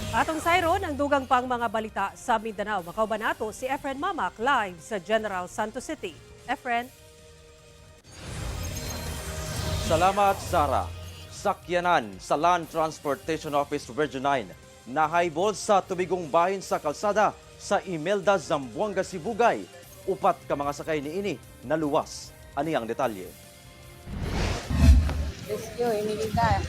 Atong sayron ang dugang pang mga balita sa Mindanao. Makauban nato si Efren Mamac live sa General Santos City. Efren? Salamat, Sara. Sakyanan sa Land Transportation Office Region 9 nahaybol sa tubigong bahin sa kalsada sa Imelda, Zamboanga, Sibugay. Upat ka mga sakay niini naluwas. Ani ang detalye. Rescue, Imelda.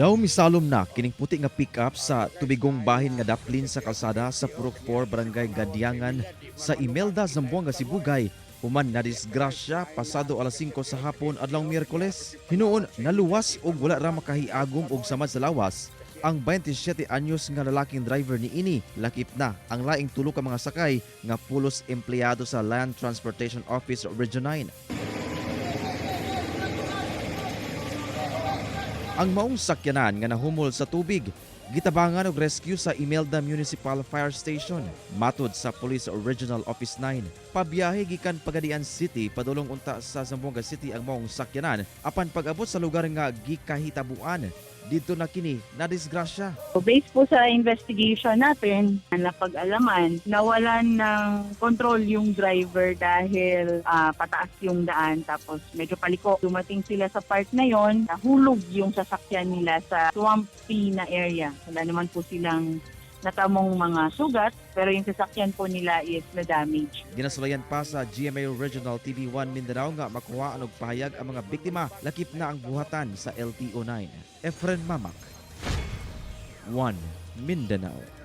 Daw misalom na kining puti nga pick-up sa tubigong bahin nga daplin sa kalsada sa Purok 4, Barangay Gadiangan sa Imelda, Zamboanga, Sibugay human na disgrasya pasado alas 5 sa hapon adlaw Miyerkules. Hinuon naluwas og wala ra makahiagom og samad sa lawas ang 27 anyos nga lalaking driver niini, lakip na ang laing tulo ka mga sakay nga pulos empleyado sa Land Transportation Office Region 9. Ang maong sakyanan nga nahumol sa tubig gitabangan og rescue sa Imelda Municipal Fire Station. Matod sa Police Regional Office 9, pabiyahe gikan Pagadian City padulong unta sa Zamboanga City ang maong sakyanan, apan pag-abot sa lugar nga gikahitabuan, didto na kini na disgrasya. So based po sa investigation natin, napag-alaman, nawalan ng control yung driver dahil pataas yung daan tapos medyo paliko. Dumating sila sa part na yon, nahulog yung sasakyan nila sa swampy na area. Wala naman po silang natamong mga sugat, pero yung sasakyan po nila is na-damage. Ginasulayan pa sa GMA Regional TV1 Mindanao nga makuha og pahayag ang mga biktima, lakip na ang buhatan sa LTO 9. Efren Mamac, 1 Mindanao.